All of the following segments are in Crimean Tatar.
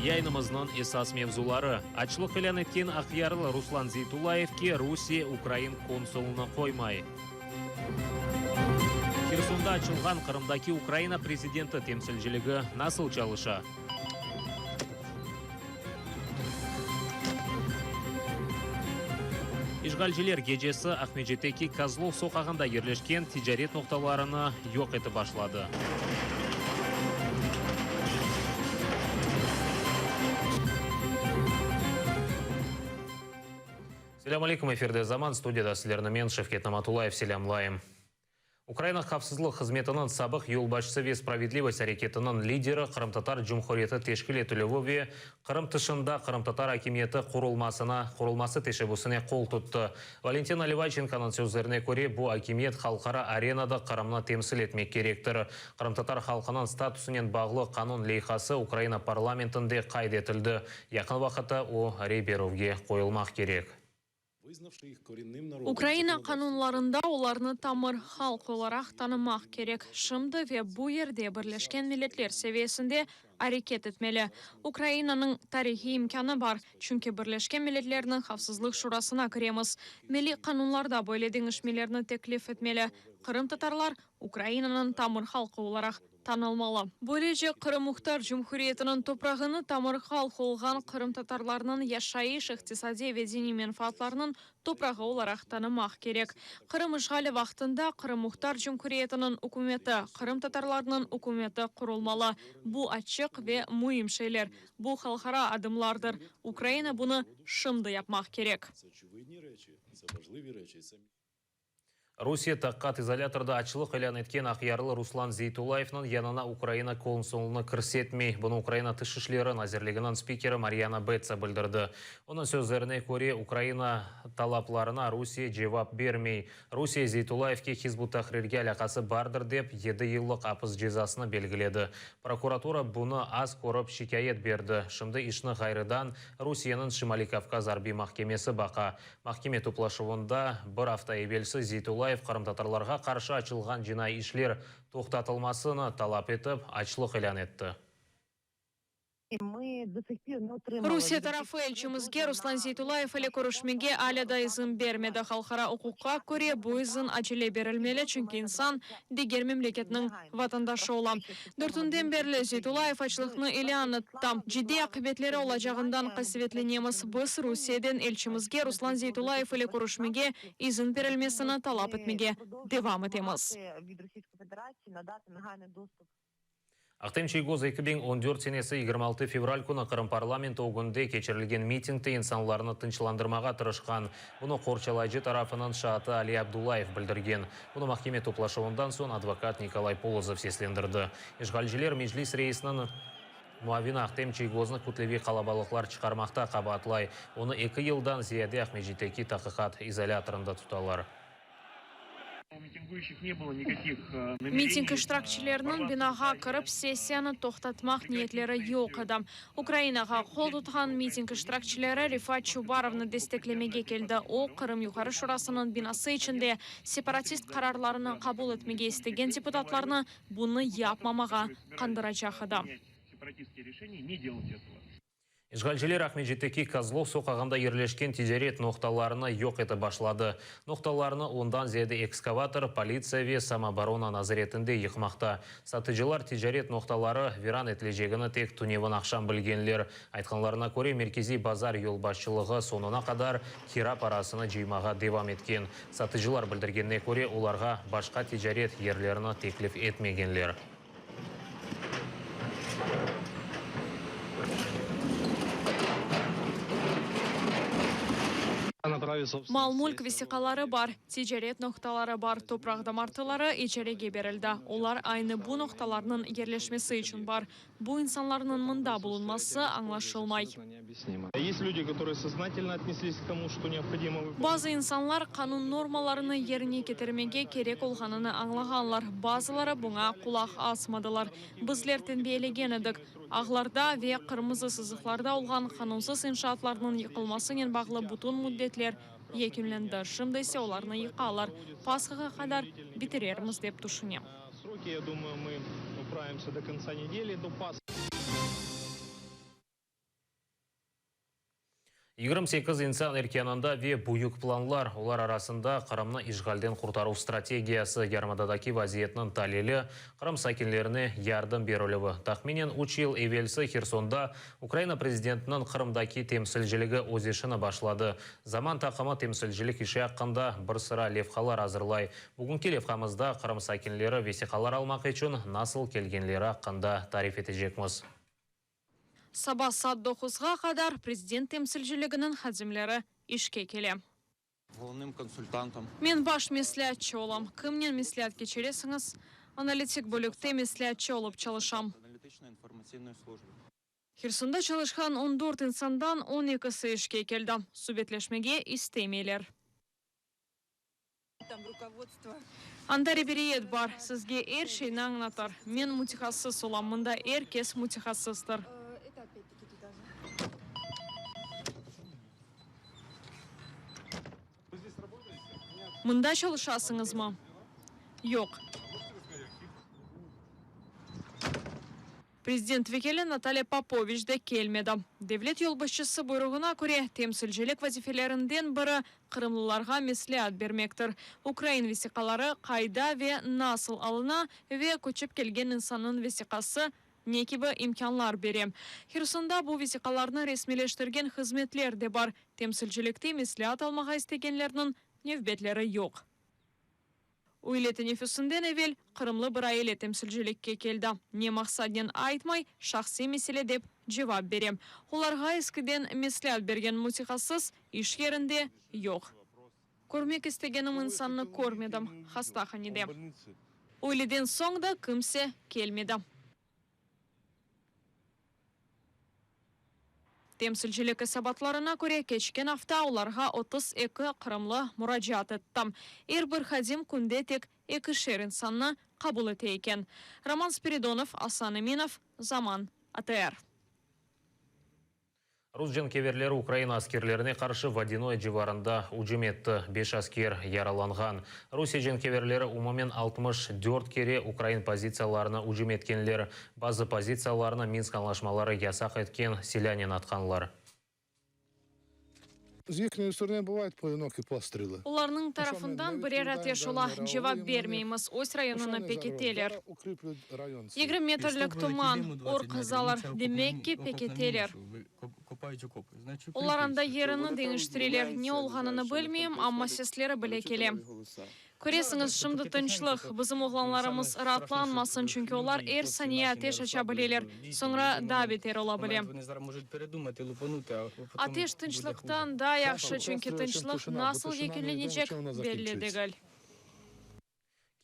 Yayınımıznıñ esas mevzuları, açlıq ilân etken aqyarlı Ruslan Zeytullayevke Rusiye ukrain konsulını qoymay. Hersonda açılğan Qırımdaki Ukraina prezidenti temsilciligi nasıl çalışa? İşğalciler gecesi Aqmescitteki Kozlov soqağında yerleşken ticaret noqtalarını yoq etip başladı. Selâm aleyküm, efirde Zaman, studiyada sizlerni men, Şevket Namatullayev, selâmlayım. Ukraina Havfsızlıq Hızmetiniñ sabıq yolbaşçısı ve Spravedlivost areketiniñ lideri Qırımtatar Cumhuriyeti teşkil etilüvi ve Qırım tışında qırımtatar akimiyeti qurulmasına qurulması teşebbüsine qol tuttı. Valentina Levaçenkonıñ sözlerine köre, bu akimiyet halqara arenada Qırımnı temsil etmek kerektir. Qırımtatar halqınıñ statusınen bağlı qanun leyhası Ukraina parlamentinde qayd etildi. Yaqın vaqıtta o, rey berüvge qoyulmaq kerek. Ukraina qanunlarında olarnı tamır halq olaraq tanımaq kerek. Şimdi ve bu yerde Birleşken Milletler seviyesinde areket etmeli. Ukrainanıñ tarihiy imkânı bar, çünki Birleşken Milletlerniñ Havfsızlıq Şurasına kiremiz. Milliy qanunlarda böyle deñişmelerni teklif etmeli. Qırımtatarlar Ukrainanıñ tamır halqı olaraq tanılmalı. Böylece, Qırım Muhtar Cumhuriyetiniñ toprağını tamır halq olğan qırımtatarlarnıñ yaşayış, iqtisadiy ve diniy menfaatlarınıñ toprağı olaraq tanımaq kerek. Qırım işğali vaqtında Qırım Muhtar Cumhuriyetiniñ ükümeti, qırımtatarlarnıñ ükümeti qurulmalı. Bu açıq ve müim şeyler. Bu halqara adımlardır. Ukraina bunı şimdi yapmaq kerek. Rusiye taqiqat izolâtorda açlıq ilân etken aqyarlı Ruslan Zeytullayevniñ yanına Ukraina konsulını kirsetmey. Bunı Ukraina Tış işleri nazirliginiñ spikeri Maryana Betsa bildirdi. Onıñ sözlerine köre, Ukraina talaplarına Rusiye cevap bermey. Rusiye Zeytullayevke Hizb ut-Tahrirge alâqası bardır dep, yedi yıllıq apis cezasını belgiledi. Prokuratura bunı az körip şikâyet berdi. Şimdi işni ğayrıdan Rusiyeniñ Şimaliy-Kavkaz arbiy mahkemesi baqa. Mahkeme toplaşuvında bir afta evelsi Zeytullayev qırımtatarlarğa qarşı açılğan cinaiy işler toqtatılmasını talap etip, açlıq ilân etti. Rusiye tarafı elçimizge Ruslan Zeytullayev ile körüşmege alâ da izin bermedi. Halqara uquqqa köre, bu izin acele berilmeli, çünki insan diger memleketniñ vatandaşı ola. Dörtünden berli Zeytullayev açlıqnı ilân etti. Ciddiy aqibetleri olacağından qasevetlenemiz. Biz Rusiyeden elçimizge Ruslan Zeytullayev ile körüşmege izin berilmesini talap etmege devam etemiz. Ahtem Çiygoz 2014 senesi 26 fevral künü Qırım parlamenti ögünde keçirilgen mitingde insanlarnı tınçlandırmağa tırışqan. Bunı qorçalayıcı tarafınıñ şaatı Ali Abdullayev bildirgen. Bunı mahkeme toplaşuvından soñ advokat Nikolay Polozov seslendirdi. İşğalciler Meclis reisiniñ muavini Ahtem Çiygoznı kütleviy qalabalıqlar çıqarmaqta qabaatlay. Onı eki yıldan ziyade Aqmescitteki taqiqat izolâtorında tutalar. Miting iştirakçileriniñ binağa kirip, sessiyanı toqtatmaq niyetleri yoq edi. Ukrainağa qol tutqan miting iştirakçileri Refat Çubarovnı desteklemege keldi, o, Qırım Yuqarı Şurasınıñ binası içinde separatist qararlarını qabul etmege istegen deputatlarnı bunı yapmamağa qandıracaq edi. İşğalciler Aqmescitteki Kozlov soqağında yerleşken ticaret noqtalarını yoq etip başladı. Noqtalarnı ondan ziyade ekskavator, politsiya ve samooborona nazaretinde yıqmaqta. Satıcılar ticaret noqtaları viran etilecegini tek tünevin aqşam bilgenler. Aytqanlarına köre, Merkeziy bazar yolbaşçılığı soñuna qadar kira parasını cıymağa devam etken. Satıcılar bildirgenine köre, olarğa başqa ticaret yerlerini teklif etmegenler. Mal-mülk vesiqaları bar, ticaret noqtaları bar, topraq damartıları icarege berildi, olar aynı bu noqtalarnıñ yerleşmesi içün bar. Bu insanlarnıñ mında bulunması añlaşılmay. Bazı insanlar qanun normalarını yerine ketirmege kerek olğanını añlağanlar, bazıları buña qulaq asmadılar. Bizler tenbiyelegen edik, ağlarda ve qırmızı sızıqlarda olğan qanunsız inşaatlarnıñ yıqılmasınen bağlı bütün müddetler yekünlendi, şimdi ise olarnı yıqalar. Pashağa qadar bitirermiz, dep tüşünem. 28 insan erkânında ve büyük planlar, olar arasında Qırımnı işğalden qurtaruv strategiyası, yarımadadaki vaziyetniñ talili, Qırım sakinlerine yardım berilüvi. Tahminen üç yıl evelsi Hersonda Ukraina prezidentiniñ Qırımdaki temsilciligi öz işini başladı. Zaman taqımı temsilcilik işi aqqında bir sıra levhalar azırlay. Bugünki levhamızda Qırım sakinleri vesiqalar almaq içün nasıl kelgenleri aqqında tarif etecekmiz. Saba saat doquzğa qadar prezident temsilciliginiñ hadimleri işke kele. Men baş mesleatçı olam. Kimnen mesleat keçiresiñiz? Analitik bölükte mesleatçı olıp çalışam. Hersonda çalışqan on dört insandan on ekisi işke keldi. Subetleşmege istemeyler. Anda reberiyet bar, sizge er şeyni añlatır. Men mütehassıs olam, mında er kes mütehassıstır. Mında çalışasıñızmı? Yoq. Prezident vekili Natalya Popoviç de kelmedi. Devlet yolbaşçısı buyruğına köre, temsilcilik vazifelerinden biri, qırımlılarğa mesleat bermektir. Ukrain vesiqaları qayda ve nasıl alına ve köçip kelgen insannıñ vesiqası ne kibi imkânlar bere? Hersonda bu vesiqalarnı resmiyleştirgen hızmetler de bar. Temsilcilikte mesleat almağa istegenlerniñ nevbetleri yoq. Üyle teneffüsinden evel qırımlı bir aile temsilcilikke keldi. Ne maqsadnen aytmay, şahsiy mesele dep cevap bere. Olarğa eskiden mesleat bergen mütehassıs iş yerinde yoq. Körmek istegenim insannı körmedim, hastahanede. Üyleden soñ da kimse kelmedi. Temsilcilik esabatlarına köre, keçken afta olarğa 32 qırımlı muracaat etti. Er bir hadim künde tek ekişer insannı qabul ete eken. Roman Spiridonov, Asan Eminov, Zaman, ATR. Rus cenkeverleri Ukraina askerlerine qarşı Vodânoye civarında ücüm etti, beş asker yaralanğan. Rusiye cenkeverleri umumen 64 kere ukrain pozitsiyalarına ücüm etkenler, bazı pozitsiyalarnı Minsk añlaşmaları yasaq etken silânen atqanlar. З їхньої сторони бувають поодинокі постріли. Olarnıñ tarafından birer ateş ola, cevap bermeymiz, öz rayonını pekiteler. 20 metrlik tuman, or qazalar, demek ki, pekiteler. Olar anda yerini deñiştireler, ne olğanını bilmeyim, amma sesleri bile kele. Köresiñiz, şimdi tınçlıq, bizim oğlanlarımız raatlanmasın, çünki olar er saniye ateş aça bileler, soñra daa beter ola bile. Ateş tınçlıqtan daa yahşı, çünki tınçlıq nasıl yekünlenecek belli degil.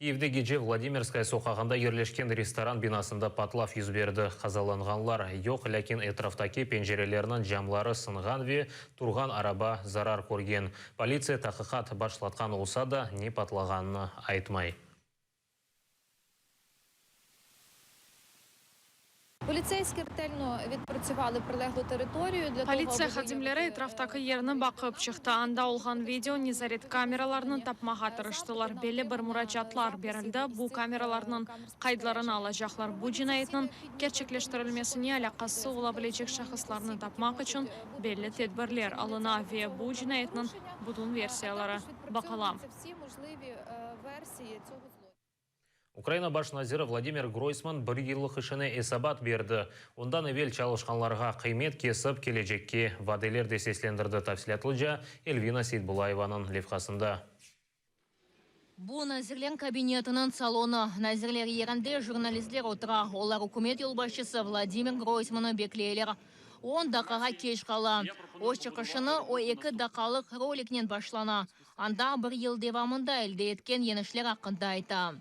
Kiyevde gece Vladimirskaya soqağında yerleşken restoran binasında patlav yüz berdi. Qazalanğanlar yoq, lâkin etraftaki pencerelerniñ camları sınğan ve turğan araba zarar körgen. Politsiya taqiqat başlatqan olsa da, ne patlağanını aytmay. Поліцейські ретельно відпрацювали прилеглу територію для того, Politsiya аби hadimleri виявити, etraftaki yerni baqıp çıqtı. Anda olğan video nezaret kameralarını tapmağa tırıştılar. Belli bir muracaatlar berildi, bu kameralarnıñ qaydlarını alacaqlar. Bu cinayetniñ kerçekleştirilmesine alâqası ola bilecek şahıslarnı tapmaq içün belli tedbirler alına ve bu cinayetniñ bütün versiyaları baqıla. Всі можливі версії цього злочину. Ukraina baş naziri Vladimir Groysman bir yıllıq işine esabat berdi. Ondan evel çalışqanlarğa qıymet kesip, kelecekke vadeler de seslendirdi. Tafsilâtlıca Elvina Seytbulayevanıñ levhasında. Bu Nazirler kabinetiniñ salonı. Nazirler yerinde jurnalistler otura. Olar ükümet yolbaşçısı Vladimir Groysmannı bekleyler. On daqqağa keç qala. Öz çıqışını o eki daqqalıq roliknen başlana. Anda bir yıl devamında elde etken yeñişler aqqında ayta.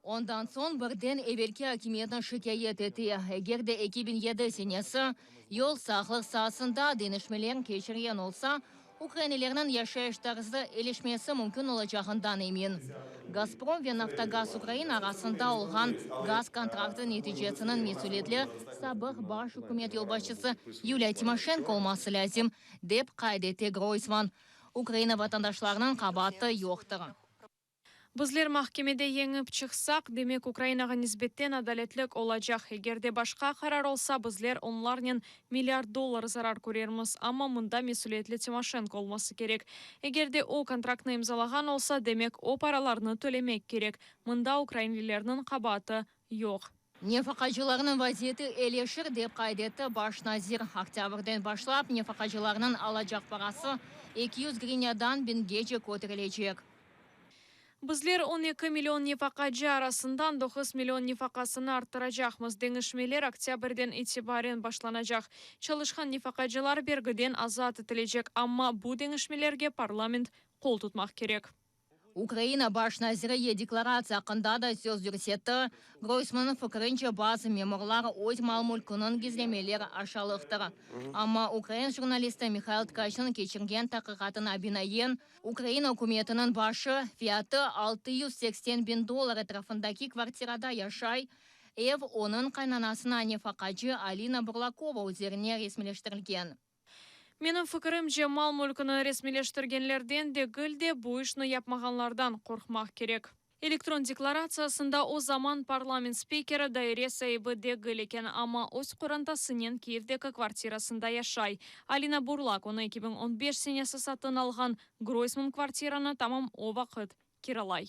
Ondan soñ birden evelki akimiyetni şikâyet ete. Eger de 2007 senesi yol sağlıq saasında deñişmeler keçirgen olsa, ukrainlilerniñ yaşayış tarzı eyilişmesi mümkün olacağından emin. Gazprom ve Naftogaz Ukraina arasında olğan gaz kontraktı neticesiniñ mesüliyetli sabıq baş ükümet yolbaşçısı Yuliya Timoşenko olması lâzim, dep qayd ete Groysman. Ukraina vatandaşlarınıñ qabaatı yoqtır. Bizler mahkemede yeñip çıqsaq, demek Ukrainağa nisbetten adaletlik olacaq. Eger de başqa qarar olsa, bizler onlarnen milliard dollar zarar körermiz. Amma mında mesüliyetli Timoşenko olması kerek. Eger de o, kontraktnı imzalağan olsa, demek o paralarnı tölemek kerek. Mında ukrainlilerniñ qabaatı yoq. Nefaqacılarnıñ vaziyeti eleşir, dep qayd etti baş nazir. Oktâbrden başlap nefaqacılarnıñ alacaq parası 200 grivnâdan biñgece köterilecek. Bizler 12 million nefaqacı arasından 9 million nefaqasını arttıracaqmız. Deñişmeler oktâbrden itibaren başlanacaq. Çalışqan nefaqacılar bergiden azat etilecek, amma bu deñişmelerge parlament qol tutmaq kerek. Ukraina baş naziri e-deklaratsiya aqqında da söz yürsetti. Groysmannıñ fikirince, bazı memurlar öz mal-mülküniñ gizlemeleri aşalıqtır. Amma ukrain jurnalisti Mihail Tkaçnıñ keçirgen taqiqatına binaen, Ukraina ükümetiniñ başı fiyatı 680 biñ dollar etrafındaki kvartirada yaşay, ev onıñ qaynanasına nefaqacı Alina Burlakova üzerine resmileştirilgen. Menim fikirimce, mal-mülkini resmiyleştirgenlerden degil de, bu işni yapmağanlardan qorqmaq kerek. Elektron deklaratsiyasında o zaman parlament spikeri daire saibi degil eken, amma öz qorantasınen Kiyevdeki kvartirasında yaşay. Alina Burlak onı 2015 senesi satın alğan, Groysman kvartiranı tamam o vaqıt kiralay.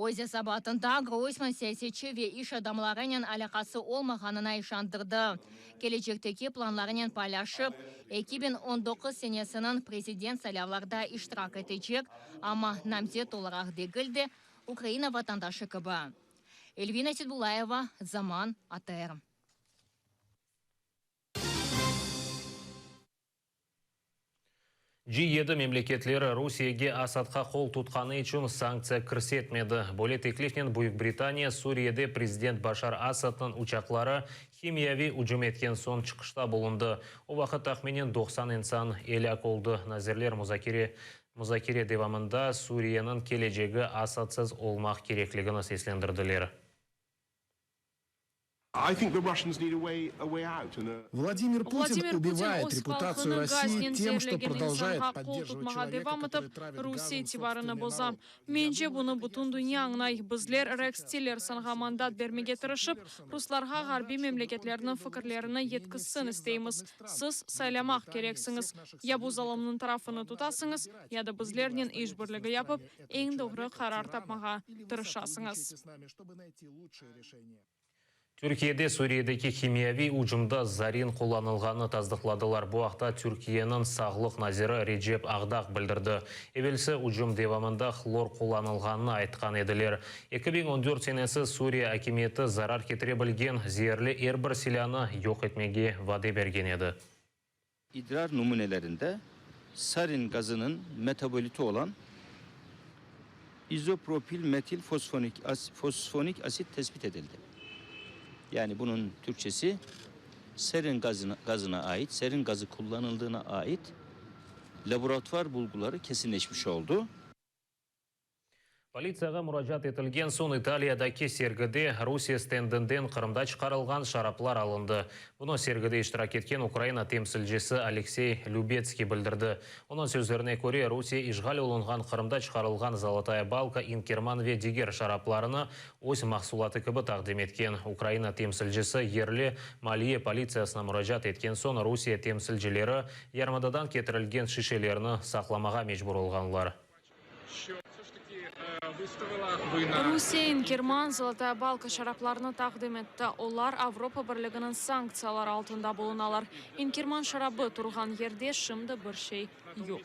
Öz esabatında Groysman siyasetçi ve iş adamlarınen alâqası olmağanına işandırdı. Kelecekteki planlarınen paylaşıp, 2019 senesiniñ prezident saylavlarda iştirak etecek, amma namzet olaraq degil de, Ukraina vatandaşı kibi. Elvina Seydbullayeva, Zaman, ATR. G7 memleketleri Rusiyege Asadqa qol tutqanı içün sanktsiya kirsetmedi. Böyle teklifnen Büyük Britaniya Suriyede prezident Başar Asadnıñ uçaqları himiyaviy ücüm etken soñ çıqışta bulundı. O vaqıt tahminen 90 insan elâk oldı. Nazirler muzakere muzakere devamında Suriyeniñ kelecegi Asadsız olmaq kerekligini seslendirdiler. Vladimir Putin Vladimir Putin убивает öz репутацию halqını России gaznen тем, что zeerlegen продолжает insanğa qol поддерживать tutmağa человека, devam который etip, травит Rusiye газом itibarını собственный boza. народ. Я Mence, думаю, bunı это bütün ясно dünya всему añlay. миру. Bizler И мы Reks сейчас Tillersonğa пытаемся mandat убедить bermege Рекса tırışıp, Тиллерсона ruslarğa мандат, ğarbiy чтобы он memleketlerniñ передал fikirlerini русских мнение yetkizsin всех isteymiz. западных стран, Siz saylamaq Великобритании, kereksiñiz, всех наших ya bu союзников. zalımnıñ tarafını Вам надо tutasıñız, выбирать. ya da Или вы bizlernen остаетесь iş на birligi yapıp, стороне этого eñ doğru человека, qarar тирана, tapmağa или вы tırışasıñız. сотрудничаете с нами, чтобы найти лучшее решение. Türkiyede Suriyedeki himiyaviy ücümde zarin qullanılğanını tasdıqladılar. Bu aqta Türkiyeniñ sağlıq naziri Recep Akdağ bildirdi. Evelsi ücüm devamında hlor qullanılğanını aytqan ediler. 2014 senesi Suriye akimiyeti zarar ketire bilgen zeerli er bir silânı yoq etmege vade bergen edi. İdrar numunelerinde sarin gazının metaboliti olan izopropil metil fosfonik, as, fosfonik asit tespit edildi. Yani bunun Türkçesi serin gazına, gazına ait, serin gazı kullanıldığına ait laboratuvar bulguları kesinleşmiş oldu. Politsiyağa muracaat etilgen soñ İtaliyadaki sergide Rusiye stendinden Qırımda çıqarılğan şaraplar alındı. Bunı sergide iştirak etken Ukraina temsilcisi Aleksey Lübetskiy bildirdi. Onıñ sözlerine köre, Rusiye işğal olunğan Qırımda çıqarılğan Zolotaya balka, İnkerman ve diger şaraplarını öz mahsulatı kibi taqdim etken. Ukraina temsilcisi yerli maliye politsiyasına muracaat etken soñ Rusiye temsilcileri yarımadadan ketirilgen şişelerni saqlamağa mecbur olğanlar. Rusiye İnkerman, Zolotaya balka şaraplarını taqdim etti. Olar Avropa Birliginiñ sanktsiyaları altında bulunalar. İnkerman şarabı turğan yerde şimdi bir şey yoq.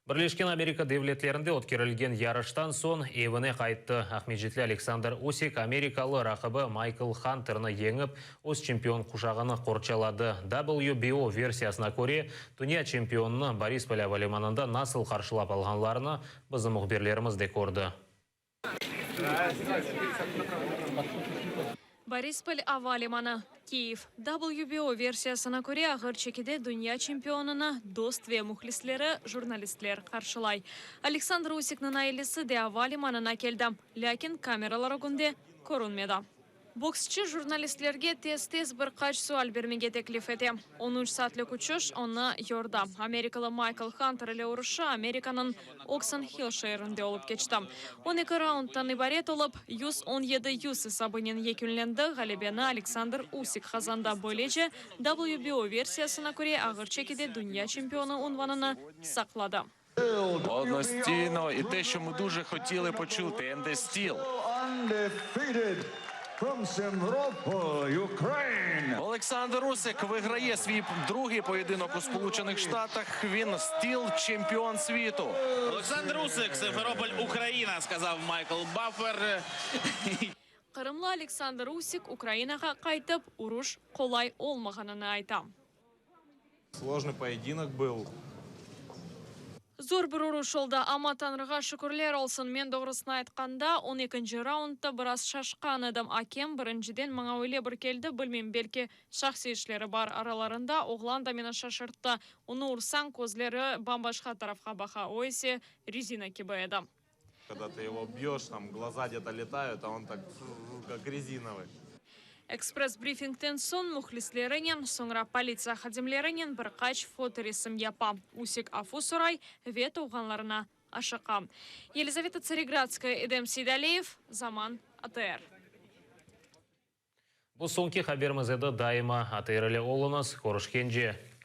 Birleşken Amerika Devletlerinde ötkerilgen yarıştan soñ evine qayttı. Aqmescitli Aleksandr Usik amerikalı raqibi Maykl Hanterni yeñip, öz çempion quşağını qorçaladı. WBO versiyasına köre, dünya çempionını Borispol ava limanında nasıl qarşılap alğanlarını bizim mühbirlerimiz de kördi. Borispol ava limanı, Kiyev. WBO versiyasına köre, ağır çekide dünya çempionını dost ve mühlisleri, jurnalistler qarşılay. Aleksandr Usikniñ ailesi de ava limanına keldi, lâkin kameralar ögünde körünmedi. Boksçı jurnalistlerge tez-tez bir qaç sual bermege teklif ete. On üç saatlik uçuş onı yordı. Amerikalı Maykl Hanter ile uruşı Amerikanıñ Okson Hill şeerinde olıp keçti. On eki raunddan ibaret olıp, 117, 100 esabınen yekünlendi, ğalebeni Aleksandr Usik qazandı, böylece, WBO versiyasına köre ağır çekide dünya çempionı unvanını saqladı. Одностійно, і те, що ми дуже хотіли почути, Енді Стіл. Олександр Усик виграє свій другий поєдинок у Сполучених Штатах. Він стіл чемпіон світу. Олександр Усик, Симферополь, Україна, сказав Майкл Баффер. Qırımlı Aleksandr Usik Ukrainağa qaytıp, uruş qolay olmağanını ayta. Сложный поединок был. Zor bir uruş oldı, amma Tañrığa şükürler olsun, men doğrusını aytqanda, on ekinci raundda biraz şaşqan edim. Akem birinciden maña öyle bir keldi, bilmeyim, belki şahsiy işleri bar aralarında, oğlan da meni şaşırttı. Onı ursañ, közleri bam-başqa tarafqa baqa, o ise rezina kibi edi. Когда ты его бьешь, там глаза где-то летают, а он так как резиновый. Ekspress-brifingten soñ mühlislerinen, soñra politsiya hadimlerinen bir qaç fotoresim yapa. Usik afu soray ve tuvğanlarına aşıqa. Yelizaveta Tsaregradskaya, Edem Seydaliyev, Zaman, ATR. Bu soñki haberimiz edi. Daima ATR ile oluñız. Körüşkence.